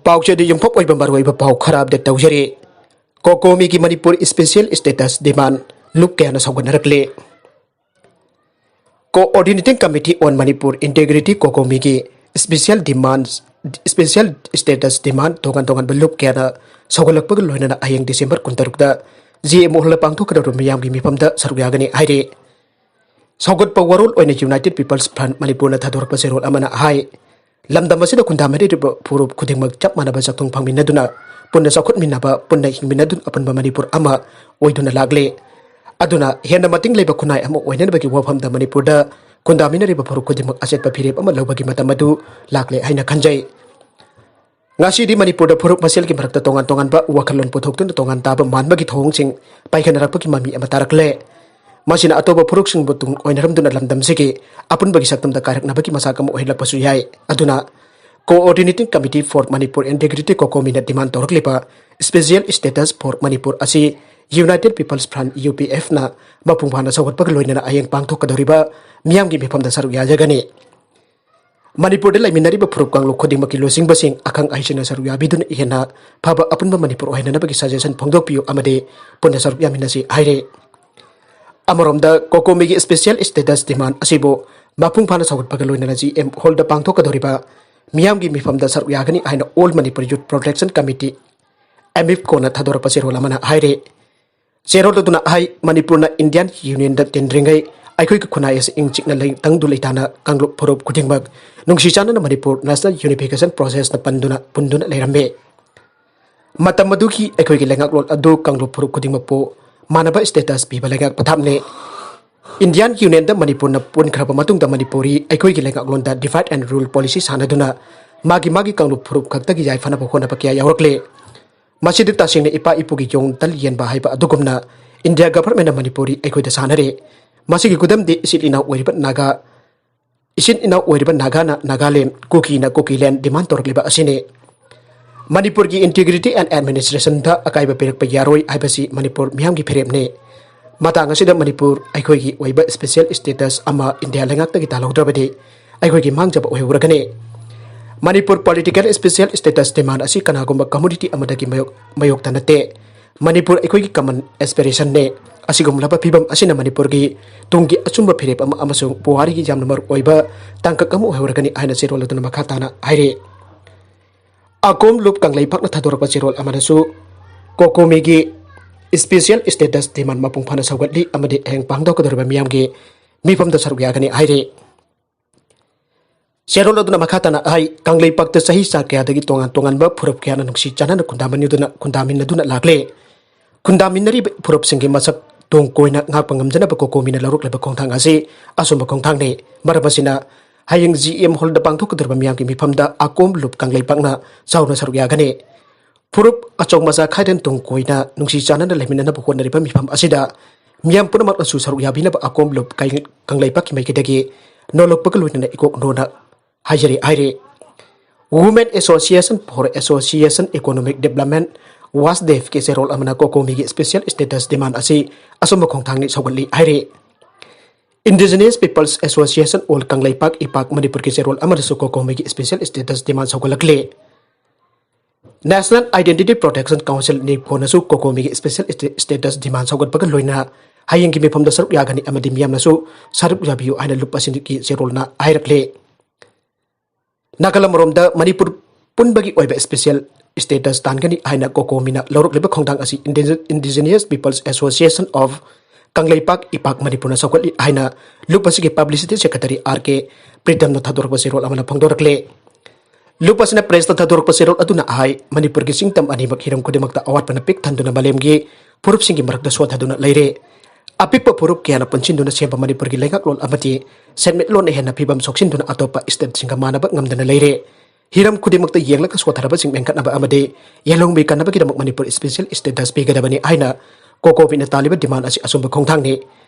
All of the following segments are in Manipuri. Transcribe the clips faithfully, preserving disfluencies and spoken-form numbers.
ꯄꯥꯎꯆꯦꯗ ꯌꯨꯝꯐꯝ ꯑꯣꯏꯕ ꯃꯔꯨꯑꯣꯏꯕ ꯄꯥꯎ ꯈꯔ ꯑꯞꯗꯦꯠ ꯇꯧꯖꯔꯤ꯫ ꯀꯣꯀꯣꯃꯤꯒꯤ ꯃꯅꯤꯄꯨꯔ ꯏꯁꯄꯤꯁꯤꯌꯦꯜ ꯁ꯭ꯇꯦꯇꯁ ꯗꯤꯃꯥꯟ ꯂꯨꯞ ꯀꯌꯥꯅ ꯁꯧꯒꯠꯅꯔꯛꯂꯦ꯫ Coordinating Committee on Manipur Integrity, ꯀꯣꯀꯣꯃꯤꯒꯤ special demand, special status demand ꯇꯣꯉꯥꯟ ꯇꯣꯉꯥꯟꯕ ꯂꯨꯞ ꯀꯌꯥꯅ ꯁꯧꯒꯠꯂꯛꯄꯒ ꯂꯣꯏꯅꯅ ꯍꯌꯦꯡ ꯗꯤꯁꯦꯝꯕꯔ ꯀꯨꯟꯇꯔꯨꯛꯇ ꯖꯤ ꯑꯦꯝ ꯍꯣꯜꯗ ꯄꯥꯡꯊꯣꯛꯀꯗꯧꯔꯤꯕ ꯃꯤꯌꯥꯝꯒꯤ ꯃꯤꯐꯝꯗ ꯁꯔꯨꯛ ꯌꯥꯒꯅꯤ ꯍꯥꯏꯔꯤ꯫ ꯁꯧꯒꯠꯄ ꯋꯥꯔꯣꯜ ꯑꯣꯏꯅ United People's Front ꯃꯅꯤꯄꯨꯔꯅ ꯊꯥꯗꯣꯔꯛꯄ ꯆꯦꯔꯣꯜ ꯑꯃꯅ ꯍꯥꯏ, ꯂꯝꯗꯝ ꯑꯁꯤꯗ ꯈꯨꯟꯗꯥꯃꯤꯟꯅꯔꯤꯕ ꯐꯨꯔꯨꯞ ꯈꯨꯗꯤꯡꯃꯛ ꯆꯞ ꯃꯥꯟꯅꯕ ꯆꯥꯛꯊꯨꯡ ꯐꯪꯃꯤꯟꯅꯗꯨꯅ, ꯄꯨꯟꯅ ꯆꯥꯎꯈꯠꯃꯤꯟꯅꯕ, ꯄꯨꯟꯅ ꯍꯤꯡꯃꯤꯟꯅꯗꯨꯅ ꯑꯄꯨꯟꯕ ꯃꯅꯤꯄꯨꯔ ꯑꯃ ꯑꯣꯏꯗꯨꯅ ꯂꯥꯛꯂꯦ꯫ ꯑꯗꯨꯅ ꯍꯦꯟꯅ ꯃꯇꯤꯡ ꯂꯩꯕ ꯈꯨꯟꯅꯥꯏ ꯑꯃ ꯑꯣꯏꯅꯅꯕꯒꯤ ꯋꯥꯐꯝꯗ ꯃꯅꯤꯄꯨꯔꯗ ꯈꯨꯟꯗꯥꯃꯤꯟꯅꯔꯤꯕ ꯐꯨꯔꯨꯞ ꯈꯨꯗꯤꯡꯃꯛ ꯑꯆꯦꯠꯄ ꯐꯤꯔꯦꯞ ꯑꯃ ꯂꯧꯕꯒꯤ ꯃꯇꯝ ꯑꯗꯨ ꯂꯥꯛꯂꯦ ꯍꯥꯏꯅ ꯈꯟꯖꯩ꯫ ꯉꯁꯤꯗꯤ ꯃꯅꯤꯄꯨꯔꯗ ꯐꯨꯔꯨꯞ ꯃꯁꯦꯜꯒꯤ ꯃꯔꯛꯇ ꯇꯣꯉꯥꯟ ꯇꯣꯉꯥꯟꯕ ꯋꯥꯈꯜꯂꯣꯟ ꯄꯨꯊꯣꯛꯇꯨꯅ ꯇꯣꯉꯥꯟ ꯇꯥꯕ ꯃꯥꯟꯕꯒꯤ ꯊꯧꯑꯣꯡꯁꯤꯡ ꯄꯥꯏꯈꯠꯅꯔꯛꯄꯒꯤ ꯃꯃꯤ ꯑꯃ ꯇꯥꯔꯛꯂꯦ꯫ ꯃꯁꯤꯅ ꯑꯇꯣꯞꯄ ꯐꯨꯔꯨꯞꯁꯤꯡꯕꯨ ꯇꯨꯡ ꯑꯣꯏꯅꯔꯝꯗꯨꯅ ꯂꯝꯗꯝꯁꯤꯒꯤ ꯑꯄꯨꯟꯕꯒꯤ ꯁꯛꯇꯝꯗ ꯀꯥꯏꯔꯛꯅꯕꯒꯤ ꯃꯆꯥꯛ ꯑꯃ ꯑꯣꯏꯍꯜꯂꯛꯄꯁꯨ ꯌꯥꯏ꯫ ꯑꯗꯨꯅ Coordinating Committee for Manipur Integrity, ꯀꯣꯀꯣꯃꯤꯅ ꯗꯤꯃꯥꯟ ꯇꯧꯔꯛꯂꯤꯕ Special Status for Manipur ꯑꯁꯤ United People's Front, U P ꯑꯦꯐꯅ ꯃꯄꯨꯡ ꯐꯥꯅ ꯁꯧꯒꯠꯄꯒ ꯂꯣꯏꯅꯅ ꯍꯌꯦꯡ ꯄꯥꯡꯊꯣꯛꯀꯗꯧꯔꯤꯕ ꯃꯤꯌꯥꯝꯒꯤ ꯃꯤꯐꯝꯗ ꯁꯔꯨꯛ ꯌꯥꯖꯒꯅꯤ꯫ ꯃꯅꯤꯄꯨꯔꯗ ꯂꯩꯃꯤꯟꯅꯔꯤꯕ ꯐꯨꯔꯨꯞ ꯀꯥꯡꯂꯨꯞ ꯈꯨꯗꯤꯡꯃꯛꯀꯤ ꯂꯨꯆꯤꯡꯕꯁꯤꯡ, ꯑꯈꯪ ꯑꯍꯩꯁꯤꯡꯅ ꯁꯔꯨꯛ ꯌꯥꯕꯤꯗꯨꯅ ꯍꯦꯟꯅ ꯐꯕ ꯑꯄꯨꯟꯕ ꯃꯅꯤꯄꯨꯔ ꯑꯣꯏꯍꯟꯅꯅꯕꯒꯤ ꯁꯖꯦꯁꯟ ꯐꯣꯡꯗꯣꯛꯄꯤꯌꯨ ꯑꯃꯗꯤ ꯄꯨꯟꯅ ꯁꯔꯨꯛ ꯌꯥꯃꯤꯟꯅꯁꯤ ꯍꯥꯏꯔꯦ꯫ ꯑꯃꯔꯣꯝꯗ ꯀꯣꯀꯣꯃꯤꯒꯤ ꯏꯁꯄꯤꯁꯤꯌꯦꯜ ꯁ꯭ꯇꯦꯇꯁ ꯗꯤꯃꯥꯟ ꯑꯁꯤꯕꯨ ꯃꯄꯨꯡ ꯐꯥꯅ ꯁꯧꯒꯠꯄꯒ ꯂꯣꯏꯅꯅ ꯖꯤ ꯑꯦꯝ ꯍꯣꯜꯗ ꯄꯥꯡꯊꯣꯛꯀꯗꯧꯔꯤꯕ ꯃꯤꯌꯥꯝꯒꯤ ꯃꯤꯐꯝꯗ ꯁꯔꯨꯛ ꯌꯥꯒꯅꯤ ꯍꯥꯏꯅ ꯑꯣꯜ ꯃꯅꯤꯄꯨꯔ ꯌꯨꯠ ꯄ꯭ꯔꯣꯇꯦꯛꯁꯟ ꯀꯃꯤꯇꯤ, ꯑꯦꯃꯤꯞꯀꯣꯅ ꯊꯥꯗꯣꯔꯛꯄ ꯆꯦꯔꯣꯜ ꯑꯃꯅ ꯍꯥꯏꯔꯤ꯫ ꯆꯦꯔꯣꯜ ꯑꯗꯨꯅ ꯍꯥꯏ, ꯃꯅꯤꯄꯨꯔꯅ ꯏꯟꯗꯤꯌꯥꯟ ꯌꯨꯅꯤꯌꯟꯗ ꯇꯤꯟꯗ꯭ꯔꯤꯉꯩ ꯑꯩꯈꯣꯏꯒꯤ ꯈꯨꯟꯅꯥꯏ ꯑꯁꯤ ꯏꯪ ꯆꯤꯛꯅ ꯂꯩ-, ꯇꯪꯗꯨ ꯂꯩꯇꯥꯅ ꯀꯥꯡꯂꯨꯞ ꯐꯨꯔꯨꯞ ꯈꯨꯗꯤꯡꯃꯛ ꯅꯨꯡꯁꯤ ꯆꯥꯟꯅꯅ ꯃꯅꯤꯄꯨꯔ ꯅꯦꯁꯅꯦꯜ ꯌꯨꯅꯤꯐꯤꯀꯦꯁꯟ ꯄ꯭ꯔꯣꯁꯦꯁꯅ ꯄꯟꯗꯨꯅ, ꯄꯨꯟꯗꯨꯅ ꯂꯩꯔꯝꯃꯤ꯫ ꯃꯇꯝ ꯑꯗꯨꯒꯤ ꯑꯩꯈꯣꯏꯒꯤ ꯂꯩꯉꯥꯛꯂꯣꯟ ꯑꯗꯨ ꯀꯥꯡꯂꯨꯞ ꯐꯨꯔꯨꯞ ꯈꯨꯗꯤꯡꯃꯛꯄꯨ ꯃꯥꯟꯅꯕ ꯁ꯭ꯇꯦꯇꯁ ꯄꯤꯕ ꯂꯩꯉꯥꯛ ꯄꯊꯥꯞꯅꯤ꯫ ꯏꯟꯗꯤꯌꯥꯟ ꯌꯨꯅꯤꯌꯟꯗ ꯃꯅꯤꯄꯨꯔꯅ ꯄꯨꯟꯈ꯭ꯔꯕ ꯃꯇꯨꯡꯗ ꯃꯅꯤꯄꯨꯔꯤ ꯑꯩꯈꯣꯏꯒꯤ ꯂꯩꯉꯥꯛꯂꯣꯟꯗ divide and rule policy ꯁꯥꯟꯅꯗꯨꯅ ꯃꯥꯒꯤ ꯃꯥꯒꯤ ꯀꯥꯡꯂꯨꯞ ꯐꯨꯔꯨꯞ ꯈꯛꯇꯒꯤ ꯌꯥꯏꯐꯅꯕ ꯍꯣꯠꯅꯕ ꯀꯌꯥ ꯌꯥꯎꯔꯛꯂꯦ꯫ ꯃꯁꯤꯗꯤ ꯇꯁꯦꯡꯅ ꯏꯄꯥ ꯏꯄꯨꯒꯤ ꯌꯣꯡ ꯇꯜ ꯌꯦꯟꯕ ꯍꯥꯏꯕ ꯑꯗꯨꯒꯨꯝꯅ ꯏꯟꯗꯤꯌꯥ ꯒꯚꯔꯟꯃꯦꯟꯅ ꯃꯅꯤꯄꯨꯔꯤ ꯑꯩꯈꯣꯏꯗ ꯁꯥꯟꯅꯔꯦ꯫ ꯃꯁꯤꯒꯤ ꯈꯨꯗꯝꯗꯤ ꯏꯆꯤꯜ ꯏꯅꯥꯎ ꯑꯣꯏꯔꯤꯕ ꯅꯥꯒꯥ, ꯏꯆꯤꯟ ꯏꯅꯥꯎ ꯑꯣꯏꯔꯤꯕ ꯅꯥꯒꯥꯅ ꯅꯥꯒꯥꯂꯦꯟ, ꯀꯨꯀꯤꯅ ꯀꯨꯀꯤꯂꯦꯟ ꯗꯤꯃꯥꯟ ꯇꯧꯔꯛꯂꯤꯕ ꯑꯁꯤꯅꯤ꯫ ꯃꯅꯤꯄꯨꯔꯒꯤ integrity and administrationꯗ ꯑꯀꯥꯏꯕ ꯄꯤꯔꯛꯄ ꯌꯥꯔꯣꯏ ꯍꯥꯏꯕꯁꯤ ꯃꯅꯤꯄꯨꯔ ꯃꯤꯌꯥꯝꯒꯤ ꯐꯤꯔꯦꯞꯅꯤ꯫ ꯃꯇꯥꯡ ꯑꯁꯤꯗ ꯃꯅꯤꯄꯨꯔ ꯑꯩꯈꯣꯏꯒꯤ ꯑꯣꯏꯕ ꯏꯁꯄꯤꯁꯤꯌꯦꯜ ꯁ꯭ꯇꯦꯇꯁ ꯑꯃ ꯏꯟꯗꯤꯌꯥ ꯂꯩꯉꯥꯛꯇꯒꯤ ꯇꯥꯜꯍꯧꯗ꯭ꯔꯕꯗꯤ ꯑꯩꯈꯣꯏꯒꯤ ꯃꯥꯡꯖꯕ ꯑꯣꯏꯍꯧꯔꯒꯅꯤ꯫ ꯃꯅꯤꯄꯨꯔ ꯄꯣꯂꯤꯇꯤꯀꯦꯜ ꯁ꯭ꯄꯦꯁꯤꯌꯦꯜ ꯁ꯭ꯇꯦꯇꯁ ꯗꯤꯃꯥꯟ ꯑꯁꯤ ꯀꯅꯥꯒꯨꯝꯕ ꯀꯝꯃꯨꯅꯤꯇꯤ ꯑꯃꯗꯒꯤ ꯃꯥꯌꯣꯛ-, ꯃꯥꯌꯣꯛꯇ ꯅꯠꯇꯦ꯫ ꯃꯅꯤꯄꯨꯔ ꯑꯩꯈꯣꯏꯒꯤ ꯀꯃꯟ ꯑꯦꯁꯄꯤꯔꯦꯁꯟꯅꯦ꯫ ꯑꯁꯤꯒꯨꯝꯂꯕ ꯐꯤꯕꯝ ꯑꯁꯤꯅ ꯃꯅꯤꯄꯨꯔꯒꯤ ꯇꯨꯡꯒꯤ ꯑꯆꯨꯝꯕ ꯐꯤꯔꯦꯞ ꯑꯃ ꯑꯃꯁꯨꯡ ꯄꯨꯋꯥꯔꯤꯒꯤ ꯌꯥꯝꯅ ꯃꯔꯨ ꯑꯣꯏꯕ ꯇꯥꯡꯀꯛ ꯑꯃ ꯑꯣꯏꯍꯧꯔꯒꯅꯤ ꯍꯥꯏꯅ ꯆꯦꯔꯣꯜ ꯑꯗꯨꯅ ꯃꯈꯥ ꯇꯥꯅ ꯍꯥꯏꯔꯤ꯫ ꯑꯀꯣꯝ ꯂꯨꯞ ꯀꯪꯂꯩꯄꯥꯛꯅ ꯊꯥꯗꯣꯔꯛꯄ ꯆꯦꯔꯣꯜ ꯑꯃꯅꯁꯨ ꯀꯣꯀꯣꯃꯤꯒꯤ ꯁ꯭ꯄꯦꯁꯤꯌꯦꯜ ꯁ꯭ꯇꯦꯇꯁ ꯗꯤꯃꯥꯟ ꯃꯄꯨꯡ ꯐꯥꯅ ꯁꯧꯒꯠꯂꯤ ꯑꯃꯗꯤ ꯍꯌꯦꯡ ꯄꯥꯡꯊꯣꯛꯀꯗꯧꯔꯤꯕ ꯃꯤꯌꯥꯝꯒꯤ ꯃꯤꯐꯝꯗ ꯁꯔꯨꯛ ꯌꯥꯒꯅꯤ ꯍꯥꯏꯔꯤ꯫ ꯆꯦꯔꯣꯜ ꯑꯗꯨꯅ ꯃꯈꯥ ꯇꯥꯅ ꯍꯥꯏ, ꯀꯪꯂꯩꯄꯥꯛꯇ ꯆꯍꯤ ꯆꯥ ꯀꯌꯥꯗꯒꯤ ꯇꯣꯉꯥꯟ ꯇꯣꯉꯥꯟꯕ ꯐꯨꯔꯨꯞ ꯀꯌꯥꯅ ꯅꯨꯡꯁꯤ ꯆꯥꯟꯅꯅ ꯈꯨꯟꯗꯥꯃꯤꯟꯅꯗꯨꯅ, ꯈꯨꯟꯗꯥꯃꯤꯟꯅꯗꯨꯅ ꯂꯥꯛꯂꯦ꯫ ꯈꯨꯟꯗꯥꯃꯤꯟꯅꯔꯤꯕ ꯐꯨꯔꯨꯞꯁꯤꯡꯒꯤ ꯃꯁꯛ ꯇꯨꯡ ꯀꯣꯏꯅ ꯉꯥꯛꯄ ꯉꯝꯖꯅꯕ ꯀꯣꯀꯣꯃꯤꯅ ꯂꯧꯔꯛꯂꯤꯕ ꯈꯣꯡꯊꯥꯡ ꯑꯁꯤ ꯑꯆꯨꯝꯕ ꯈꯣꯡꯊꯥꯡꯅꯤ꯫ ꯃꯔꯝ ꯑꯁꯤꯅ, ꯍꯌꯦꯡ ꯖꯤ ꯑꯦꯝ ꯍꯣꯜꯗ ꯄꯥꯡꯊꯣꯛꯀꯗꯧꯔꯤꯕ ꯃꯤꯌꯥꯝꯒꯤ ꯃꯤꯐꯝꯗ ꯑꯀꯣꯝ ꯂꯨꯞ ꯀꯪꯂꯩꯄꯥꯛꯅ ꯆꯥꯎꯅ ꯁꯔꯨꯛ ꯌꯥꯒꯅꯤ꯫ ꯐꯨꯔꯨꯞ ꯑꯆꯧ ꯃꯆꯥ ꯈꯥꯏꯗꯅ ꯇꯨꯡ ꯀꯣꯏꯅ ꯅꯨꯡꯁꯤ ꯆꯥꯟꯅꯅ ꯂꯩꯃꯤꯟꯅꯅꯕ ꯍꯣꯠꯅꯔꯤꯕ ꯃꯤꯐꯝ ꯑꯁꯤꯗ ꯃꯤꯌꯥꯝ ꯄꯨꯝꯅꯃꯛꯅꯁꯨ ꯁꯔꯨꯛ ꯌꯥꯕꯤꯅꯕ ꯑꯀꯣꯝ ꯂꯨꯞ ꯀꯩ-, ꯀꯪꯂꯩꯄꯥꯛꯀꯤ ꯃꯥꯏꯀꯩꯗꯒꯤ ꯅꯣꯜꯂꯛꯄꯒ ꯂꯣꯏꯅꯅ ꯏꯀꯣꯛ ꯅꯣꯅ ꯍꯥꯏꯖꯔꯤ ꯍꯥꯏꯔꯤ꯫ Women Association for Association Economic Development, ꯋꯥꯁꯗꯦꯐꯀꯤ ꯆꯦꯔꯣꯜ ꯑꯃꯅ ꯀꯣꯀꯣꯃꯤꯒꯤ ꯁ꯭ꯄꯦꯁꯤꯌꯦꯜ ꯁ꯭ꯇꯦꯇꯁ ꯗꯤꯃꯥꯟ ꯑꯁꯤ ꯑꯆꯨꯝꯕ ꯈꯣꯡꯊꯥꯡꯅꯤ ꯁꯧꯒꯠꯂꯤ ꯍꯥꯏꯔꯤ꯫ Indigenous Peoples Association, All Kangleipak ꯏꯄꯥꯛ ꯃꯅꯤꯄꯨꯔꯒꯤ ꯆꯦꯔꯣꯜ ꯑꯃꯅꯁꯨ ꯀꯣꯀꯣꯃꯤꯒꯤ ꯁ꯭ꯄꯦꯁꯤꯌꯦꯜ ꯁ꯭ꯇꯦꯇꯁ ꯗꯤꯃꯥꯟ ꯁꯧꯒꯠꯂꯛꯂꯤ꯫ National Identity Protection Council, ꯅꯤꯞꯀꯣꯅꯁꯨ ꯀꯣꯀꯣꯃꯤꯒꯤ ꯁ꯭ꯄꯦꯁꯤꯌꯦꯜ ꯁ꯭ꯇꯦ-, ꯁ꯭ꯇꯦꯇꯁ ꯗꯤꯃꯥꯟ ꯁꯧꯒꯠꯄꯒ ꯂꯣꯏꯅꯅ ꯍꯌꯦꯡꯒꯤ ꯃꯤꯐꯝꯗ ꯁꯔꯨꯛ ꯌꯥꯒꯅꯤ ꯑꯃꯗꯤ ꯃꯤꯌꯥꯝꯅꯁꯨ ꯁꯔꯨꯛ ꯌꯥꯕꯤꯌꯨ ꯍꯥꯏꯅ ꯂꯨꯞ ꯑꯁꯤꯒꯤ ꯆꯦꯔꯣꯜꯅ ꯍꯥꯏꯔꯛꯂꯤ꯫ ꯅꯥꯒꯥꯂꯝ ꯔꯣꯝꯗ ꯃꯅꯤꯄꯨꯔ ꯄꯨꯟꯕꯒꯤ ꯑꯣꯏꯕ ꯁ꯭ꯄꯦꯁꯤꯌꯦꯜ ꯁ꯭ꯇꯦꯇꯁ ꯇꯥꯟꯒꯅꯤ ꯍꯥꯏꯅ ꯀꯣꯀꯣꯃꯤꯅ ꯂꯧꯔꯛꯂꯤꯕ ꯈꯣꯡꯊꯥꯡ ꯑꯁꯤ Indigenous Peoples Association of Kangleipak ꯏꯄꯥꯛ ꯃꯅꯤꯄꯨꯔꯅ ꯁꯧꯒꯠꯂꯤ ꯍꯥꯏꯅ ꯂꯨꯞ ꯑꯁꯤꯒꯤ ꯄꯕ꯭ꯂꯤꯁꯤꯇꯤ ꯁꯦꯀ꯭ꯔꯦꯇꯔꯤ ꯑꯥꯔ ꯀꯦ ꯄ꯭ꯔꯤꯇꯝꯅ ꯊꯥꯗꯣꯔꯛꯄ ꯆꯦꯔꯣꯜ ꯑꯃꯅ ꯐꯣꯡꯗꯣꯔꯛꯂꯦ꯫ ꯂꯨꯞ ꯑꯁꯤꯅ ꯄ꯭ꯔꯦꯁꯇ ꯊꯥꯗꯣꯔꯛꯄ ꯆꯦꯔꯣꯜ ꯑꯗꯨꯅ ꯍꯥꯏ, ꯃꯅꯤꯄꯨꯔꯒꯤ ꯆꯤꯡ ꯇꯝ ꯑꯅꯤꯃꯛ ꯍꯤꯔꯝ ꯈꯨꯗꯤꯡꯃꯛꯇ ꯑꯋꯥꯠꯄꯅ ꯄꯤꯛ ꯊꯟꯗꯨꯅ ꯃꯥꯂꯦꯝꯒꯤ ꯐꯨꯔꯨꯞꯁꯤꯡꯒꯤ ꯃꯔꯛꯇ ꯁꯣꯠꯊꯗꯨꯅ ꯂꯩꯔꯦ꯫ ꯑꯄꯤꯛꯄ ꯐꯨꯔꯨꯞ ꯀꯌꯥꯅ ꯄꯨꯟꯁꯤꯟꯗꯨꯅ ꯁꯦꯝꯕ ꯃꯅꯤꯄꯨꯔꯒꯤ ꯂꯩꯉꯥꯛꯂꯣꯟ ꯑꯃꯗꯤ ꯁꯦꯟꯃꯤꯠꯂꯣꯟꯅ ꯍꯦꯟꯅ ꯐꯤꯕꯝ ꯁꯣꯛꯆꯤꯟꯗꯨꯅ ꯑꯇꯣꯞꯄ ꯁ꯭ꯇꯦꯠꯁꯤꯡꯒ ꯃꯥꯟꯅꯕ ꯉꯝꯗꯅ ꯂꯩꯔꯦ꯫ ꯍꯤꯔꯝ ꯈꯨꯗꯤꯡꯃꯛꯇ ꯌꯦꯡꯂꯒ ꯁꯣꯠꯊꯔꯕꯁꯤꯡ ꯃꯦꯟꯈꯠꯅꯕ ꯑꯃꯗꯤ ꯌꯦꯜꯍꯧꯃꯤ ꯀꯟꯅꯕꯒꯤꯗꯃꯛ ꯃꯅꯤꯄꯨꯔ ꯁ꯭ꯄꯦꯁꯤꯌꯦꯜ ꯁ꯭ꯇꯦꯇꯁ ꯄꯤꯒꯗꯕꯅꯤ ꯍꯥꯏꯅ ꯀꯣꯀꯣꯃꯤꯅ ꯇꯥꯜꯂꯤꯕ ꯗꯤꯃꯥꯟ ꯑꯁꯤ ꯑꯆꯨꯝꯕ ꯈꯣꯡꯊꯥꯡꯅꯤ꯫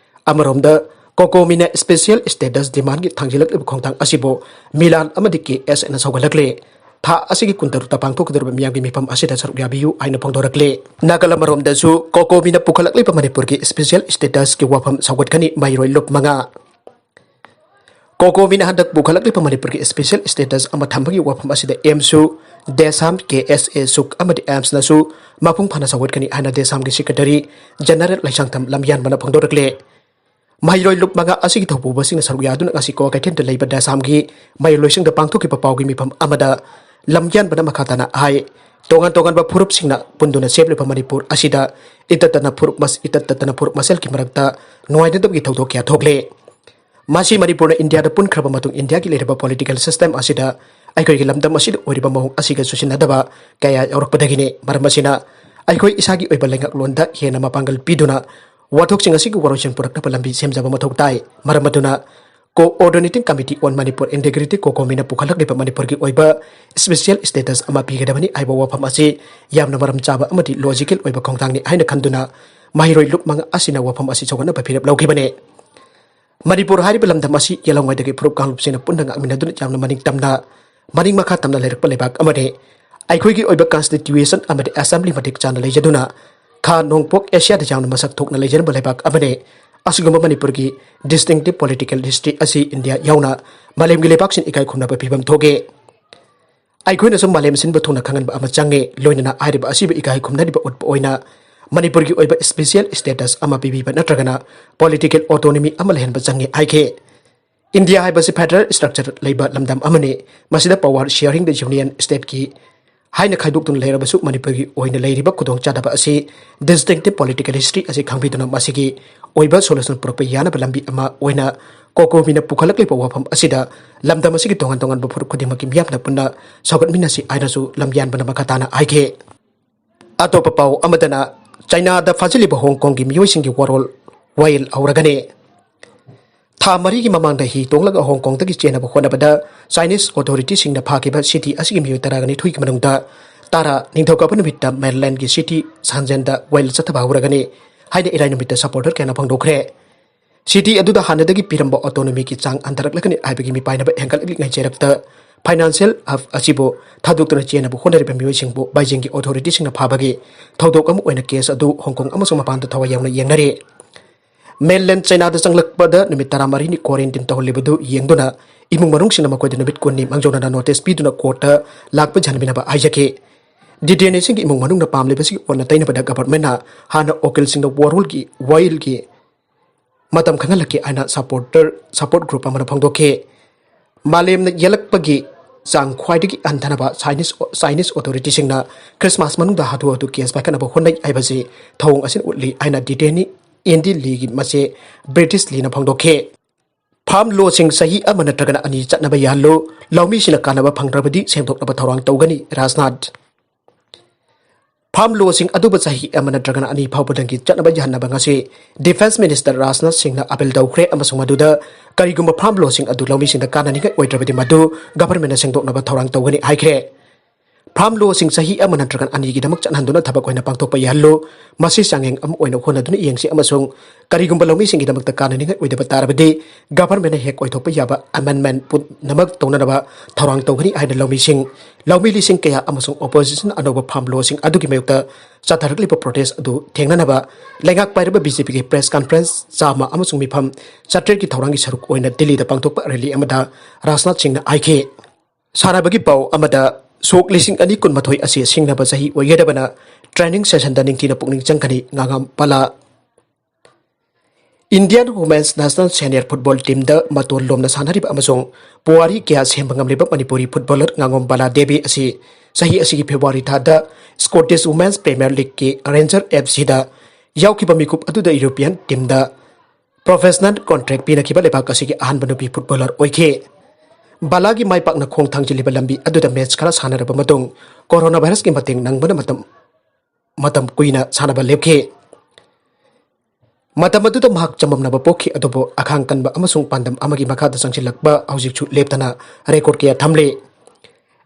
ꯑꯃꯔꯣꯝꯗ, ꯀꯣꯀꯣꯃꯤꯅ ꯁ꯭ꯄꯦꯁꯤꯌꯦꯜ ꯁ꯭ꯇꯦꯇꯁ ꯗꯤꯃꯥꯟꯒꯤ ꯊꯥꯡꯖꯤꯜꯂꯛꯂꯤꯕ ꯈꯣꯡꯊꯥꯡ ꯑꯁꯤꯕꯨ ꯃꯤꯂꯥꯟ ꯑꯃꯗꯤ ꯀꯦ ꯑꯦꯁ ꯑꯦꯅ ꯁꯧꯒꯠꯂꯛꯂꯦ꯫ ꯊꯥ ꯑꯁꯤꯒꯤ ꯀꯨꯟꯇꯔꯨꯛꯇ ꯄꯥꯡꯊꯣꯛꯀꯗꯧꯔꯤꯕ ꯃꯤꯌꯥꯝꯒꯤ ꯃꯤꯐꯝ ꯑꯁꯤꯗ ꯁꯔꯨꯛ ꯌꯥꯕꯤꯌꯨ ꯍꯥꯏꯅ ꯐꯣꯡꯗꯣꯔꯛꯂꯦ꯫ ꯅꯥꯒꯥꯂꯝ ꯔꯣꯝꯗꯁꯨ ꯀꯣꯀꯣꯃꯤꯅ ꯄꯨꯈꯠꯂꯛꯂꯤꯕ ꯃꯅꯤꯄꯨꯔꯒꯤ ꯁ꯭ꯄꯦꯁꯤꯌꯦꯜ ꯁ꯭ꯇꯦꯇꯁꯀꯤ ꯋꯥꯐꯝ ꯁꯧꯒꯠꯀꯅꯤ, ꯃꯍꯩꯔꯣꯏ ꯂꯨꯞ ꯃꯉꯥ꯫ ꯀꯣꯀꯣꯃꯤꯅ ꯍꯟꯗꯛ ꯄꯨꯈꯠꯂꯛꯂꯤꯕ ꯃꯅꯤꯄꯨꯔꯒꯤ special status ꯑꯃ ꯊꯝꯕꯒꯤ ꯋꯥꯐꯝ ꯑꯁꯤꯗ ꯑꯦꯝꯁꯨ, ꯗꯦꯁꯥꯝ, ꯀꯦ ꯑꯦꯁ ꯑꯦ ꯁꯨꯛ ꯑꯃꯗꯤ ꯑꯦꯝꯁꯅꯁꯨ ꯃꯄꯨꯡ ꯐꯥꯅ ꯁꯧꯒꯠꯀꯅꯤ ꯍꯥꯏꯅ ꯗꯦꯁꯥꯝꯒꯤ Secretary General ꯂꯩꯁꯥꯡꯊꯦꯝ ꯂꯝꯌꯥꯟꯕꯅ ꯐꯣꯡꯗꯣꯔꯛꯂꯦ꯫ ꯃꯍꯩꯔꯣꯏ ꯂꯨꯞ ꯃꯉꯥ ꯑꯁꯤꯒꯤ ꯊꯧꯄꯨꯕꯁꯤꯡꯅ ꯁꯔꯨꯛ ꯌꯥꯗꯨꯅ ꯉꯁꯤ ꯀ꯭ꯋꯥꯀꯩꯊꯦꯜꯗ ꯂꯩꯕ ꯗꯦꯁꯥꯝꯒꯤ ꯃꯍꯩꯔꯣꯏꯁꯤꯡꯗ ꯄꯥꯡꯊꯣꯛꯈꯤꯕ ꯄꯥꯎꯒꯤ ꯃꯤꯐꯝ ꯑꯃꯗ ꯂꯝꯌꯥꯟꯕꯅ ꯃꯈꯥ ꯇꯥꯅ ꯍꯥꯏ, ꯇꯣꯉꯥꯟ ꯇꯣꯉꯥꯟꯕ ꯐꯨꯔꯨꯞꯁꯤꯡꯅ ꯄꯨꯟꯗꯨꯅ ꯁꯦꯝꯂꯤꯕ ꯃꯅꯤꯄꯨꯔ ꯑꯁꯤꯗ ꯏꯇꯠ ꯇꯠꯅ ꯐꯨꯔꯨꯞ ꯃꯁ-, ꯏꯇꯠ ꯇꯠꯇꯅ ꯐꯨꯔꯨꯞ ꯃꯁꯦꯜꯒꯤ ꯃꯔꯛꯇ ꯅꯨꯡꯉꯥꯏꯅꯗꯕꯒꯤ ꯊꯧꯗꯣꯛ ꯀꯌꯥ ꯊꯣꯛꯂꯦ꯫ ꯃꯁꯤ ꯃꯅꯤꯄꯨꯔꯅ ꯏꯟꯗꯤꯌꯥꯗ ꯄꯨꯟꯈ꯭ꯔꯕ ꯃꯇꯨꯡ ꯏꯟꯗꯤꯌꯥꯒꯤ ꯂꯩꯔꯤꯕ political system ꯑꯁꯤꯗ ꯑꯩꯈꯣꯏꯒꯤ ꯂꯝꯗꯝ ꯑꯁꯤꯗ ꯑꯣꯏꯔꯤꯕ ꯃꯑꯣꯡ ꯑꯁꯤꯒ ꯆꯨꯁꯤꯟꯅꯗꯕ ꯀꯌꯥ ꯌꯥꯎꯔꯛꯄꯗꯒꯤꯅꯤ꯫ ꯃꯔꯝ ꯑꯁꯤꯅ ꯑꯩꯈꯣꯏ ꯏꯁꯥꯒꯤ ꯑꯣꯏꯕ ꯂꯩꯉꯥꯛꯂꯣꯟꯗ ꯍꯦꯟꯅ ꯃꯄꯥꯡꯒꯜ ꯄꯤꯗꯨꯅ ꯋꯥꯊꯣꯛꯁꯤꯡ ꯑꯁꯤꯒꯤ ꯋꯥꯔꯣꯏꯁꯤꯟ ꯄꯨꯔꯛꯅꯕ ꯂꯝꯕꯤ ꯁꯦꯝꯖꯕ ꯃꯊꯧ ꯇꯥꯏ꯫ ꯃꯔꯝ ꯑꯗꯨꯅ Coordinating Committee on Manipur Integrity, ꯀꯣꯀꯣꯃꯤꯅ ꯄꯨꯈꯠꯂꯛꯂꯤꯕ ꯃꯅꯤꯄꯨꯔꯒꯤ ꯑꯣꯏꯕ special status ꯑꯃ ꯄꯤꯒꯗꯕꯅꯤ ꯍꯥꯏꯕ ꯋꯥꯐꯝ ꯑꯁꯤ ꯌꯥꯝꯅ ꯃꯔꯝ ꯆꯥꯕ ꯑꯃꯗꯤ logical ꯑꯣꯏꯕ ꯈꯣꯡꯊꯥꯡꯅꯤ ꯍꯥꯏꯅ ꯈꯟꯗꯨꯅ ꯃꯍꯩꯔꯣꯏ ꯂꯨꯞ ꯃꯉꯥ ꯑꯁꯤꯅ ꯋꯥꯐꯝ ꯑꯁꯤ ꯁꯧꯒꯠꯅꯕ ꯐꯤꯔꯦꯞ ꯂꯧꯈꯤꯕꯅꯤ꯫ ꯃꯅꯤꯄꯨꯔ ꯍꯥꯏꯔꯤꯕ ꯂꯝꯗꯝ ꯑꯁꯤ ꯌꯦꯜꯍꯧꯉꯩꯗꯒꯤ ꯐꯨꯔꯨꯞ ꯀꯥꯡꯂꯨꯞꯁꯤꯡꯅ ꯄꯨꯟꯅ ꯉꯥꯛꯃꯤꯟꯅꯗꯨꯅ ꯌꯥꯝꯅ ꯃꯅꯤꯡ ꯇꯝꯅ, ꯃꯅꯤꯡ ꯃꯈꯥ ꯇꯝꯅ ꯂꯩꯔꯛꯄ ꯂꯩꯕꯥꯛ ꯑꯃꯅꯤ꯫ ꯑꯩꯈꯣꯏꯒꯤ ꯑꯣꯏꯕ constitution ꯑꯃꯗꯤ assembly ꯃꯇꯤꯛ ꯆꯥꯅ ꯂꯩꯖꯗꯨꯅ ꯈꯥ ꯅꯣꯡꯄꯣꯛ ꯑꯦꯁꯤꯌꯥꯗ ꯌꯥꯝꯅ ꯃꯁꯛ ꯊꯣꯛꯅ ꯂꯩꯖꯔꯝꯕ ꯂꯩꯕꯥꯛ ꯑꯃꯅꯤ꯫ ꯑꯁꯤꯒꯨꯝꯕ ꯃꯅꯤꯄꯨꯔꯒꯤ distinctive political history ꯑꯁꯤ ꯏꯟꯗꯤꯌꯥ ꯌꯥꯎꯅ ꯃꯥꯂꯦꯝꯒꯤ ꯂꯩꯕꯥꯛꯁꯤꯡ ꯏꯀꯥꯏ ꯈꯨꯝꯅꯕ ꯐꯤꯕꯝ ꯊꯣꯛꯏ꯫ ꯑꯩꯈꯣꯏꯅꯁꯨ ꯃꯥꯂꯦꯝ ꯁꯤꯟꯕ ꯊꯨꯡꯅ ꯈꯪꯍꯟꯕ ꯑꯃ ꯆꯪꯉꯤ꯫ ꯂꯣꯏꯅꯅ ꯍꯥꯏꯔꯤꯕ ꯑꯁꯤꯕꯨ ꯏꯀꯥꯏ ꯈꯨꯝꯅꯔꯤꯕ ꯎꯠꯄ ꯑꯣꯏꯅ ꯃꯅꯤꯄꯨꯔꯒꯤ ꯑꯣꯏꯕ special status ꯑꯃ ꯄꯤꯕꯤꯕ ꯅꯠꯇ꯭ꯔꯒꯅ political autonomy ꯑꯃ ꯂꯩꯍꯟꯕ ꯆꯪꯉꯤ ꯍꯥꯏꯈꯤ꯫ ꯏꯟꯗꯤꯌꯥ ꯍꯥꯏꯕꯁꯤ federal structure ꯂꯩꯕ ꯂꯝꯗꯝ ꯑꯃꯅꯤ꯫ ꯃꯁꯤꯗ power sharing the union stateꯀꯤ ꯍꯥꯏꯅ ꯈꯥꯏꯗꯣꯛꯇꯨꯅ ꯂꯩꯔꯕꯁꯨ ꯃꯅꯤꯄꯨꯔꯒꯤ ꯑꯣꯏꯅ ꯂꯩꯔꯤꯕ ꯈꯨꯗꯣꯡꯆꯥꯗꯕ ꯑꯁꯤ distinctive political history ꯑꯁꯤ ꯈꯪꯕꯤꯗꯨꯅ ꯃꯁꯤꯒꯤ ꯑꯣꯏꯕ solution ꯄꯨꯔꯛꯄ ꯌꯥꯅꯕ ꯂꯝꯕꯤ ꯑꯃ ꯑꯣꯏꯅ ꯀꯣꯀꯣꯃꯤꯅ ꯄꯨꯈꯠꯂꯛꯂꯤꯕ ꯋꯥꯐꯝ ꯑꯁꯤꯗ ꯂꯝꯗꯝ ꯑꯁꯤꯒꯤ ꯇꯣꯉꯥꯟ ꯇꯣꯉꯥꯟꯕ ꯐꯨꯔꯨꯞ ꯈꯨꯗꯤꯡꯃꯛꯀꯤ ꯃꯤꯌꯥꯝꯅ ꯄꯨꯟꯅ ꯁꯧꯒꯠꯃꯤꯟꯅꯁꯤ ꯍꯥꯏꯅꯁꯨ ꯂꯝꯌꯥꯟꯕꯅ ꯃꯈꯥ ꯇꯥꯅ ꯍꯥꯏꯈꯤ꯫ ꯑꯇꯣꯞꯄ ꯄꯥꯎ ꯑꯃꯗꯅ ꯆꯥꯏꯅꯥꯗ ꯐꯥꯖꯤꯜꯂꯤꯕ ꯍꯣꯡ ꯀꯣꯡꯒꯤ ꯃꯤꯑꯣꯏꯁꯤꯡꯒꯤ ꯋꯥꯔꯣꯜ ꯋꯥꯌꯦꯜ ꯍꯧꯔꯒꯅꯤ꯫ ꯊꯥ ꯃꯔꯤꯒꯤ ꯃꯃꯥꯡꯗ ꯍꯤ ꯇꯣꯡꯂꯒ ꯍꯣꯡ ꯀꯣꯡꯗꯒꯤ ꯆꯦꯟꯅꯕ ꯍꯣꯠꯅꯕꯗ Chinese authorityꯁꯤꯡꯅ ꯐꯥꯈꯤꯕ city ꯑꯁꯤꯒꯤ ꯃꯤꯑꯣꯏ ꯇꯔꯥꯒ ꯅꯤꯊꯣꯏꯒꯤ ꯃꯅꯨꯡꯗ ꯇꯔꯥ ꯅꯤꯡꯊꯧꯀꯥꯕ ꯅꯨꯃꯤꯠꯇ mainlandꯒꯤ city ꯁꯥꯟꯖꯦꯟꯗ ꯋꯥꯌꯦꯜ ꯆꯠꯊꯕ ꯍꯧꯔꯒꯅꯤ ꯍꯥꯏꯅ ꯏꯔꯥꯏ ꯅꯨꯃꯤꯠꯇ supporter ꯀꯌꯥꯅ ꯐꯣꯡꯗꯣꯛꯈ꯭ꯔꯦ꯫ City ꯑꯗꯨꯗ ꯍꯥꯟꯅꯗꯒꯤ ꯄꯤꯔꯝꯕ autonomyꯒꯤ ꯆꯥꯡ ꯍꯟꯊꯔꯛꯂꯒꯅꯤ ꯍꯥꯏꯕꯒꯤ ꯃꯤꯄꯥꯏꯅꯕ ꯍꯦꯟꯒꯠꯂꯛꯂꯤꯉꯩ ꯆꯩꯔꯛꯇ financial hub ꯑꯁꯤꯕꯨ ꯊꯥꯗꯣꯛꯇꯨꯅ ꯆꯦꯟꯅꯕ ꯍꯣꯠꯅꯔꯤꯕ ꯃꯤꯑꯣꯏꯁꯤꯡꯕꯨ Beijingꯒꯤ authorityꯁꯤꯡꯅ ꯐꯥꯕꯒꯤ ꯊꯧꯗꯣꯛ ꯑꯃ ꯑꯣꯏꯅ case ꯑꯗꯨ ꯍꯣꯡ ꯀꯣꯡ ꯑꯃꯁꯨꯡ ꯃꯄꯥꯟꯗ ꯊꯋꯥꯏ ꯌꯥꯎꯅ ꯌꯦꯡꯅꯔꯤ꯫ Mainland Chinaꯗ ꯆꯪꯂꯛꯄꯗ ꯅꯨꯃꯤꯠ ꯇꯔꯥꯃꯔꯤꯅꯤ quarantine ꯇꯧꯍꯜꯂꯤꯕꯗꯨ ꯌꯦꯡꯗꯨꯅ ꯏꯃꯨꯡ ꯃꯅꯨꯡꯁꯤꯡꯅ ꯃꯈꯣꯏꯗ ꯅꯨꯃꯤꯠ ꯀꯨꯟꯅꯤ ꯃꯥꯡꯖꯧꯅꯅ notice ꯄꯤꯗꯨꯅ courtꯇ ꯂꯥꯛꯄ ꯌꯥꯍꯟꯕꯤꯅꯕ ꯍꯥꯏꯖꯈꯤ꯫ Detaineeꯁꯤꯡꯒꯤ ꯏꯃꯨꯡ ꯃꯅꯨꯡꯅ ꯄꯥꯝꯂꯤꯕꯁꯤꯒꯤ ꯑꯣꯟꯅ ꯇꯩꯅꯕꯗ governmentꯅ ꯍꯥꯟꯅ ꯎꯀꯤꯜꯁꯤꯡꯗ ꯋꯥꯔꯣꯜꯒꯤ ꯋꯥꯌꯦꯜꯒꯤ ꯃꯇꯝ ꯈꯪꯍꯜꯂꯛꯈꯤ ꯍꯥꯏꯅ supporter, support group ꯑꯃꯅ ꯐꯣꯡꯗꯣꯛꯈꯤ꯫ ꯃꯥꯂꯦꯝꯅ ꯌꯦꯜꯂꯛꯄꯒꯤ ꯆꯥꯡ ꯈ꯭ꯋꯥꯏꯗꯒꯤ ꯍꯟꯊꯅꯕ Chinese, Chinese authorityꯁꯤꯡꯅ Christmas ꯃꯅꯨꯡꯗ ꯍꯥꯊꯨ ꯍꯥꯊꯨ case ꯄꯥꯏꯈꯠꯅꯕ ꯍꯣꯠꯅꯩ ꯍꯥꯏꯕꯁꯤ ꯊꯧꯑꯣꯡ ꯑꯁꯤꯅ ꯎꯠꯂꯤ ꯍꯥꯏꯅ detainee Andy Leeꯒꯤ ꯃꯆꯦ British Leeꯅ ꯐꯣꯡꯗꯣꯛꯈꯤ꯫ Farm lawꯁꯤꯡ ꯆꯍꯤ ꯑꯃ ꯅꯠꯇ꯭ꯔꯒꯅ ꯑꯅꯤ ꯆꯠꯅꯕ ꯌꯥꯍꯜꯂꯨ, ꯂꯧꯃꯤꯁꯤꯡꯅ ꯀꯥꯟꯅꯕ ꯐꯪꯗ꯭ꯔꯕꯗꯤ ꯁꯦꯝꯗꯣꯛꯅꯕ ꯊꯧꯔꯥꯡ ꯇꯧꯒꯅꯤ, ꯔꯥꯖꯅꯥꯊ꯫ Farm lawꯁꯤꯡ ꯑꯗꯨꯕꯨ ꯆꯍꯤ ꯑꯃ ꯅꯠꯇ꯭ꯔꯒꯅ ꯑꯅꯤ ꯐꯥꯎꯕꯗꯒꯤ ꯆꯠꯅꯕ ꯌꯥꯍꯟꯅꯕ ꯉꯁꯤ Defence Minister ꯔꯥꯖꯅꯥꯊ ꯁꯤꯡꯅ appeal ꯇꯧꯈ꯭ꯔꯦ ꯑꯃꯁꯨꯡ ꯃꯗꯨꯗ ꯀꯔꯤꯒꯨꯝꯕ farm lawꯁꯤꯡ ꯑꯗꯨ ꯂꯧꯃꯤꯁꯤꯡꯗ ꯀꯥꯟꯅꯅꯤꯡꯉꯥꯏ ꯑꯣꯏꯗ꯭ꯔꯕꯗꯤ ꯃꯗꯨ governmentꯅ ꯁꯦꯡꯗꯣꯛꯅꯕ ꯊꯧꯔꯥꯡ ꯇꯧꯒꯅꯤ ꯍꯥꯏꯈ꯭ꯔꯦ꯫ Farm lawꯁꯤꯡ ꯆꯍꯤ ꯑꯃ ꯅꯠꯇ꯭ꯔꯒ ꯑꯅꯤꯒꯤꯗꯃꯛ ꯆꯠꯍꯟꯗꯨꯅ ꯊꯕꯛ ꯑꯣꯏꯅ ꯄꯥꯡꯊꯣꯛꯄ ꯌꯥꯍꯜꯂꯨ꯫ ꯃꯁꯤ ꯆꯥꯡꯌꯦꯡ ꯑꯃ ꯑꯣꯏꯅ ꯍꯣꯠꯅꯗꯨꯅ ꯌꯦꯡꯁꯤ ꯑꯃꯁꯨꯡ ꯀꯔꯤꯒꯨꯝꯕ ꯂꯧꯃꯤꯁꯤꯡꯒꯤꯗꯃꯛꯇ ꯀꯥꯟꯅꯅꯤꯡꯉꯥꯏ ꯑꯣꯏꯗꯕ ꯇꯥꯔꯕꯗꯤ governmentꯅ ꯍꯦꯛ ꯑꯣꯏꯊꯣꯛꯄ ꯌꯥꯕ amendment ꯄꯨꯝꯅꯃꯛ ꯇꯧꯅꯅꯕ ꯊꯧꯔꯥꯡ ꯇꯧꯒꯅꯤ ꯍꯥꯏꯅ ꯂꯧꯃꯤꯁꯤꯡ, ꯂꯧꯃꯤ ꯂꯤꯁꯤꯡ ꯀꯌꯥ ꯑꯃꯁꯨꯡ opposition ꯑꯅꯧꯕ farm lawꯁꯤꯡ ꯑꯗꯨꯒꯤ ꯃꯥꯌꯣꯛꯇ ꯆꯠꯊꯔꯛꯂꯤꯕ protest ꯑꯗꯨ ꯊꯦꯡꯅꯅꯕ ꯂꯩꯉꯥꯛ ꯄꯥꯏꯔꯤꯕ BJPꯒꯤ press conference ꯆꯥꯝꯃ ꯑꯃꯁꯨꯡ ꯃꯤꯐꯝ ꯆꯥꯇ꯭ꯔꯦꯠꯀꯤ ꯊꯧꯔꯥꯡꯒꯤ ꯁꯔꯨꯛ ꯑꯣꯏꯅ ꯗꯤꯜꯂꯤꯗ ꯄꯥꯡꯊꯣꯛꯄ rally ꯑꯃꯗ ꯔꯥꯖꯅꯥꯊ ꯁꯤꯡꯅ ꯍꯥꯏꯈꯤ꯫ ꯁꯥꯟꯅꯕꯒꯤ ꯄꯥꯎ ꯑꯃꯗ, ꯁꯣꯛ ꯂꯤꯁꯤꯡ ꯑꯅꯤ ꯀꯨꯟꯃꯥꯊꯣꯏ ꯑꯁꯤ ꯁꯤꯡꯅꯕ ꯆꯍꯤ ꯑꯣꯏꯒꯗꯕꯅ training sessionꯗ ꯅꯤꯡꯊꯤꯅ ꯄꯨꯛꯅꯤꯡ ꯆꯪꯒꯅꯤ, ꯉꯥꯉꯥꯝ ꯕꯂꯥ꯫ Indian Women's National Senior Football Teamꯗ ꯃꯇꯣꯟ ꯂꯣꯝꯅ ꯁꯥꯟꯅꯔꯤꯕ ꯑꯃꯁꯨꯡ ꯄꯨꯋꯥꯔꯤ ꯀꯌꯥ ꯁꯦꯝꯕ ꯉꯝꯂꯤꯕ ꯃꯅꯤꯄꯨꯔꯤ footballer ꯉꯥꯉꯣꯝ ꯕꯂꯥ ꯗꯦꯕꯤ ꯑꯁꯤ ꯆꯍꯤ ꯑꯁꯤꯒꯤ February ꯊꯥꯗ Scottish Women's Premier Leagueꯀꯤ Rangers FCꯗ ꯌꯥꯎꯈꯤꯕ ꯃꯤꯀꯨꯞ ꯑꯗꯨꯗ European teamꯗ professional contract ꯄꯤꯅꯈꯤꯕ ꯂꯩꯕꯥꯛ ꯑꯁꯤꯒꯤ ꯑꯍꯥꯟꯕ ꯅꯨꯄꯤ footballer ꯑꯣꯏꯈꯤ꯫ ꯕꯂꯥꯒꯤ ꯃꯥꯏ ꯄꯥꯛꯅ ꯈꯣꯡ ꯊꯥꯡꯖꯤꯜꯂꯤꯕ ꯂꯝꯕꯤ ꯑꯗꯨꯗ match ꯈꯔ ꯁꯥꯟꯅꯔꯕ ꯃꯇꯨꯡ, coronavirusꯀꯤ ꯃꯇꯦꯡ ꯅꯪꯕꯅ ꯃꯇꯝ, ꯃꯇꯝ ꯀꯨꯏꯅ ꯁꯥꯟꯅꯕ ꯂꯦꯞꯈꯤ꯫ ꯃꯇꯝ ꯑꯗꯨꯗ ꯃꯍꯥꯛ ꯆꯃꯝꯅꯕ ꯄꯣꯛꯈꯤ, ꯑꯗꯨꯕꯨ ꯑꯈꯥꯡ ꯀꯟꯕ ꯑꯃꯁꯨꯡ ꯄꯥꯟꯗꯝ ꯑꯃꯒꯤ ꯃꯈꯥꯗ ꯆꯪꯁꯤꯜꯂꯛꯄ ꯍꯧꯖꯤꯛꯁꯨ ꯂꯦꯞꯇꯅ record ꯀꯌꯥ ꯊꯝꯂꯤ꯫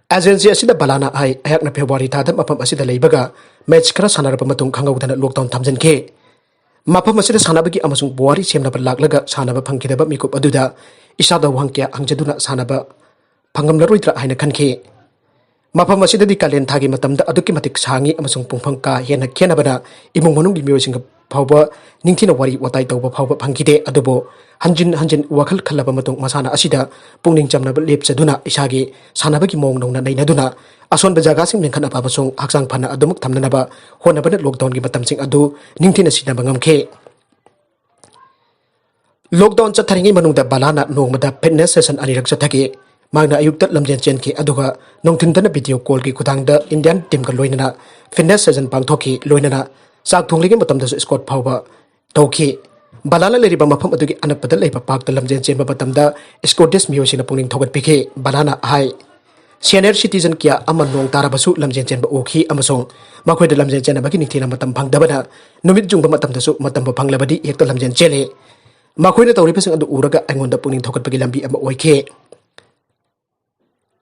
Agency ꯑꯁꯤꯗ ꯕꯂꯥꯅ ꯍꯥꯏ, "ꯑꯩꯍꯥꯛꯅ February ꯊꯥꯗ ꯃꯐꯝ ꯑꯁꯤꯗ ꯂꯩꯕꯒ match ꯈꯔ ꯁꯥꯟꯅꯔꯕ ꯃꯇꯨꯡ ꯈꯪꯍꯧꯗꯅ lockdown ꯊꯝꯖꯤꯟꯈꯤ꯫ ꯃꯐꯝ ꯑꯁꯤꯗ ꯁꯥꯟꯅꯕꯒꯤ ꯑꯃꯁꯨꯡ ꯄꯨꯋꯥꯔꯤ ꯁꯦꯝꯅꯕ ꯂꯥꯛꯂꯒ ꯁꯥꯟꯅꯕ ꯐꯪꯈꯤꯗꯕ ꯃꯤꯀꯨꯞ ꯑꯗꯨꯗ ꯏꯁꯥꯗ ꯋꯥꯍꯪ ꯀꯌꯥ ꯍꯪꯖꯗꯨꯅ ꯁꯥꯟꯅꯕ ꯐꯪꯉꯝꯂꯔꯣꯏꯗ꯭ꯔꯥ ꯍꯥꯏꯅ ꯈꯟꯈꯤ꯫ ꯃꯐꯝ ꯑꯁꯤꯗꯗꯤ ꯀꯥꯂꯦꯟ ꯊꯥꯒꯤ ꯃꯇꯝꯗ ꯑꯗꯨꯛꯀꯤ ꯃꯇꯤꯛ ꯁꯥꯡꯏ ꯑꯃꯁꯨꯡ ꯄꯨꯡꯐꯝ ꯀꯥ ꯍꯦꯟꯅ ꯈꯦꯠꯅꯕꯅ ꯏꯃꯨꯡ ꯃꯅꯨꯡꯒꯤ ꯃꯤꯑꯣꯏꯁꯤꯡꯒ ꯐꯥꯎꯕ ꯅꯤꯡꯊꯤꯅ ꯋꯥꯔꯤ ꯋꯥꯇꯥꯏ ꯇꯧꯕ ꯐꯥꯎꯕ ꯐꯪꯈꯤꯗꯦ꯫ ꯑꯗꯨꯕꯨ ꯍꯟꯖꯤꯟ ꯍꯟꯖꯤꯟ ꯋꯥꯈꯜ ꯈꯜꯂꯕ ꯃꯇꯨꯡ ꯃꯁꯥꯟꯅ ꯑꯁꯤꯗ ꯄꯨꯛꯅꯤꯡ ꯆꯝꯅꯕ ꯂꯦꯞꯆꯗꯨꯅ ꯏꯁꯥꯒꯤ ꯁꯥꯟꯅꯕꯒꯤ ꯃꯑꯣꯡ ꯅꯧꯅ ꯅꯩꯅꯗꯨꯅ ꯑꯁꯣꯟꯕ ꯖꯒꯥꯁꯤꯡ ꯃꯦꯟꯈꯠꯅꯕ ꯑꯃꯁꯨꯡ ꯍꯛꯆꯥꯡ ꯐꯅ ꯑꯗꯨꯃꯛ ꯊꯝꯅꯅꯕ ꯍꯣꯠꯅꯕꯅ lockdownꯒꯤ ꯃꯇꯝꯁꯤꯡ ꯑꯗꯨ ꯅꯤꯡꯊꯤꯅ ꯁꯤꯖꯤꯟꯅꯕ ꯉꯝꯈꯤ꯫ Lockdown ꯆꯠꯊꯔꯤꯉꯩ ꯃꯅꯨꯡꯗ ꯕꯂꯥꯅ ꯅꯣꯡꯃꯗ fitness session ꯑꯅꯤꯔꯛ ꯆꯠꯊꯈꯤ꯫ ꯃꯍꯥꯛꯅ ꯑꯌꯨꯛꯇ ꯂꯝꯖꯦꯟ ꯆꯦꯟꯈꯤ, ꯑꯗꯨꯒ ꯅꯨꯡꯊꯤꯟꯗꯅ video callꯒꯤ ꯈꯨꯊꯥꯡꯗ Indian teamꯒ ꯂꯣꯏꯅꯅ fitness session ꯄꯥꯡꯊꯣꯛꯈꯤ꯫ ꯂꯣꯏꯅꯅ ꯆꯥꯛ ꯊꯣꯡꯂꯤꯉꯩ ꯃꯇꯝꯗꯁꯨ squat ꯐꯥꯎꯕ ꯇꯧꯈꯤ꯫ ꯕꯂꯥꯅ ꯂꯩꯔꯤꯕ ꯃꯐꯝ ꯑꯗꯨꯒꯤ ꯑꯅꯛꯄꯗ ꯂꯩꯕ parkꯇ ꯂꯝꯖꯦꯟ ꯆꯦꯟꯕ ꯃꯇꯝꯗ Scottish ꯃꯤꯑꯣꯏꯁꯤꯡꯅ ꯄꯨꯛꯅꯤꯡ ꯊꯧꯒꯠꯄꯤꯈꯤ꯫ ꯕꯂꯥꯅ ꯍꯥꯏ, senior citizen ꯀꯌꯥ ꯑꯃ ꯅꯣꯡ ꯇꯥꯔꯕꯁꯨ ꯂꯝꯖꯦꯟ ꯆꯦꯟꯕ ꯎꯈꯤ ꯑꯃꯁꯨꯡ ꯃꯈꯣꯏꯗ ꯂꯝꯖꯦꯟ ꯆꯦꯟꯅꯕꯒꯤ ꯅꯤꯡꯊꯤꯅ ꯃꯇꯝ ꯐꯪꯗꯕꯅ ꯅꯨꯃꯤꯠ ꯌꯨꯡꯕ ꯃꯇꯝꯗꯁꯨ ꯃꯇꯝꯕꯨ ꯐꯪꯂꯕꯗꯤ ꯍꯦꯛꯇ ꯂꯝꯖꯦꯟ ꯆꯦꯜꯂꯤ꯫ ꯃꯈꯣꯏꯅ ꯇꯧꯔꯤꯕꯁꯤꯡ ꯑꯗꯨ ꯎꯔꯒ ꯑꯩꯉꯣꯟꯗ ꯄꯨꯛꯅꯤꯡ ꯊꯧꯒꯠꯄꯒꯤ ꯂꯝꯕꯤ ꯑꯃ ꯑꯣꯏꯈꯤ꯫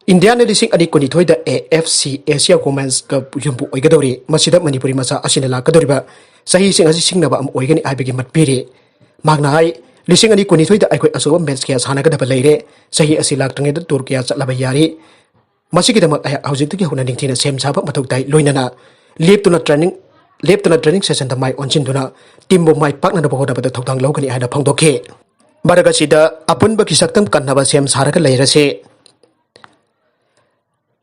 ꯏꯟꯗꯤꯌꯥꯅ ꯂꯤꯁꯤꯡ ꯑꯅꯤ ꯀꯨꯟꯅꯤꯊꯣꯏꯗ AFC Asia Women's Cup ꯌꯨꯝꯕꯨ ꯑꯣꯏꯒꯗꯧꯔꯤ꯫ ꯃꯁꯤꯗ ꯃꯅꯤꯄꯨꯔꯤ ꯃꯆꯥ ꯑꯁꯤꯅ ꯂꯥꯛꯀꯗꯧꯔꯤꯕ ꯆꯍꯤꯁꯤꯡ ꯑꯁꯤ ꯁꯤꯡꯅꯕ ꯑꯃ ꯑꯣꯏꯒꯅꯤ ꯍꯥꯏꯕꯒꯤ ꯃꯠ ꯄꯤꯔꯤ꯫ ꯃꯍꯥꯛꯅ ꯍꯥꯏ, ꯂꯤꯁꯤꯡ ꯑꯅꯤ ꯀꯨꯟꯅꯤꯊꯣꯏꯗ ꯑꯩꯈꯣꯏ ꯑꯆꯧꯕ match ꯀꯌꯥ ꯁꯥꯟꯅꯒꯗꯕ ꯂꯩꯔꯦ꯫ ꯆꯍꯤ ꯑꯁꯤ ꯂꯥꯛꯇ꯭ꯔꯤꯉꯩꯗ tour ꯀꯌꯥ ꯆꯠꯂꯕ ꯌꯥꯔꯤ꯫ ꯃꯁꯤꯒꯤꯗꯃꯛ ꯑꯩꯍꯥꯛ ꯍꯧꯖꯤꯛꯇꯒꯤ ꯍꯧꯅ ꯅꯤꯡꯊꯤꯅ ꯁꯦꯝ ꯁꯥꯕ ꯃꯊꯧ ꯇꯥꯏ, ꯂꯣꯏꯅꯅ ꯂꯦꯞꯇꯨꯅ training, ꯂꯦꯞꯇꯅ training sessionꯗ ꯃꯥꯏ ꯑꯣꯟꯁꯤꯟꯗꯨꯅ teamꯕꯨ ꯃꯥꯏ ꯄꯥꯛꯅꯅꯕ ꯍꯣꯠꯅꯕꯗ ꯊꯧꯗꯥꯡ ꯂꯧꯒꯅꯤ ꯍꯥꯏꯅ ꯐꯣꯡꯗꯣꯛꯈꯤ꯫ ꯃꯔꯛ ꯑꯁꯤꯗ ꯑꯄꯨꯟꯕꯒꯤ ꯁꯛꯇꯝ ꯀꯟꯅꯕ ꯁꯦꯝ ꯁꯥꯔꯒ ꯂꯩꯔꯁꯤ꯫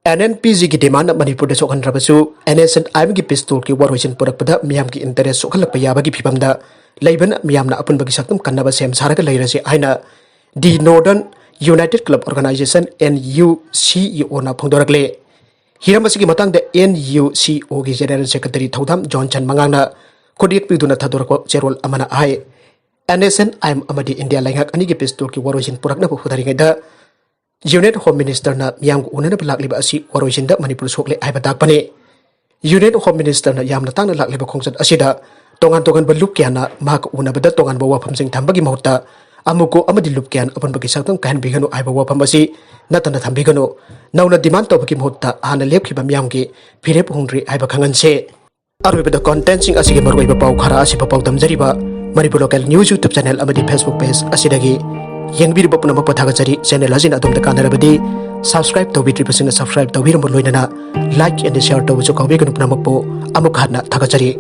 NNPGꯒꯤ demandꯅ ꯃꯅꯤꯄꯨꯔꯗ ꯁꯣꯛꯍꯟꯗ꯭ꯔꯕꯁꯨ, NSCN-IMꯒꯤ pistolꯒꯤ ꯋꯥꯔꯣꯏꯁꯤꯟ ꯄꯨꯔꯛꯄꯗ ꯃꯤꯌꯥꯝꯒꯤ interest ꯁꯣꯛꯍꯜꯂꯛꯄ ꯌꯥꯕꯒꯤ ꯐꯤꯚꯝꯗ ꯂꯩꯕꯅ ꯃꯤꯌꯥꯝꯅ ꯑꯄꯨꯟꯕꯒꯤ ꯁꯛꯇꯝ ꯀꯟꯅꯕ ꯁꯦꯝ ꯁꯥꯔꯒ ꯂꯩꯔꯁꯤ ꯍꯥꯏꯅ The Northern United Club Organization, NUCUOꯅ ꯐꯣꯡꯗꯣꯔꯛꯂꯦ꯫ ꯍꯤꯔꯝ ꯑꯁꯤꯒꯤ ꯃꯇꯥꯡꯗ NUCUOꯒꯤ General Secretary ꯊꯧꯗꯥꯝ ꯖꯣꯟꯁꯟ ꯃꯉꯥꯡꯅ ꯈꯨꯠꯌꯦꯛ ꯄꯤꯗꯨꯅ ꯊꯥꯗꯣꯔꯛꯄ ꯆꯦꯔꯣꯜ ꯑꯃꯅ ꯍꯥꯏ, NSCN-IM ꯑꯃꯗꯤ ꯏꯟꯗꯤꯌꯥ ꯂꯩꯉꯥꯛ ꯑꯅꯤꯒꯤ pistolꯒꯤ ꯋꯥꯔꯣꯏꯁꯤꯟ ꯄꯨꯔꯛꯅꯕ ꯍꯣꯠꯅꯔꯤꯉꯩꯗ Union Home Ministerꯅ ꯃꯤꯌꯥꯝꯒ ꯎꯅꯅꯕ ꯂꯥꯛꯂꯤꯕ ꯑꯁꯤ ꯋꯥꯔꯣꯏꯁꯤꯟꯗ ꯃꯅꯤꯄꯨꯔ ꯁꯣꯛꯂꯦ ꯍꯥꯏꯕ ꯇꯥꯛꯄꯅꯤ꯫ Union Home Ministerꯅ ꯌꯥꯝꯅ ꯇꯥꯡꯅ ꯂꯥꯛꯂꯤꯕ ꯈꯣꯡꯆꯠ ꯑꯁꯤꯗ ꯇꯣꯉꯥꯟ ꯇꯣꯉꯥꯟꯕ ꯂꯨꯞ ꯀꯌꯥꯅ ꯃꯍꯥꯛꯀ ꯎꯅꯕꯗ ꯇꯣꯉꯥꯟꯕ ꯋꯥꯐꯝꯁꯤꯡ ꯊꯝꯕꯒꯤ ꯃꯍꯨꯠꯇ ꯑꯃꯨꯛꯀꯣ ꯑꯃꯗꯤ ꯂꯨꯞ ꯀꯌꯥꯅ ꯑꯄꯨꯟꯕꯒꯤ ꯁꯛꯇꯝ ꯀꯥꯏꯍꯟꯕꯤꯒꯅꯨ ꯍꯥꯏꯕ ꯋꯥꯐꯝ ꯑꯁꯤ ꯅꯠꯇꯅ ꯊꯝꯕꯤꯒꯅꯨ꯫ ꯅꯧꯅ demand ꯇꯧꯕꯒꯤ ꯃꯍꯨꯠꯇ ꯍꯥꯟꯅ ꯂꯦꯞꯈꯤꯕ ꯃꯤꯌꯥꯝꯒꯤ ꯐꯤꯔꯦꯞ ꯍꯣꯡꯗ꯭ꯔꯤ ꯍꯥꯏꯕ ꯈꯪꯍꯟꯁꯤ꯫ ꯑꯔꯣꯏꯕꯗ contentꯁꯤꯡ ꯑꯁꯤꯒꯤ ꯃꯔꯨꯑꯣꯏꯕ ꯄꯥꯎ ꯈꯔ ꯑꯁꯤꯕꯨ ꯄꯥꯎꯗꯝꯖꯔꯤꯕ Manipur Local News YouTube channel ꯑꯃꯗꯤ Facebook page ꯑꯁꯤꯗꯒꯤ ꯌꯦꯡꯕꯤꯔꯤꯕ ꯄꯨꯝꯅꯃꯛꯄꯨ ꯊꯥꯒꯠꯆꯔꯤ꯫ Channel ꯑꯁꯤꯅ ꯑꯗꯣꯝꯗ ꯀꯥꯟꯅꯔꯕꯗꯤ subscribe ꯇꯧꯕꯤꯗ꯭ꯔꯤꯕꯁꯤꯡꯅ subscribe ꯇꯧꯕꯤꯔꯝꯕ, ꯂꯣꯏꯅꯅ like and share ꯇꯧꯕꯁꯨ ꯀꯥꯎꯕꯤꯒꯅꯨ꯫ ꯄꯨꯝꯅꯃꯛꯄꯨ ꯑꯃꯨꯛ ꯍꯟꯅ ꯊꯥꯒꯠꯆꯔꯤ꯫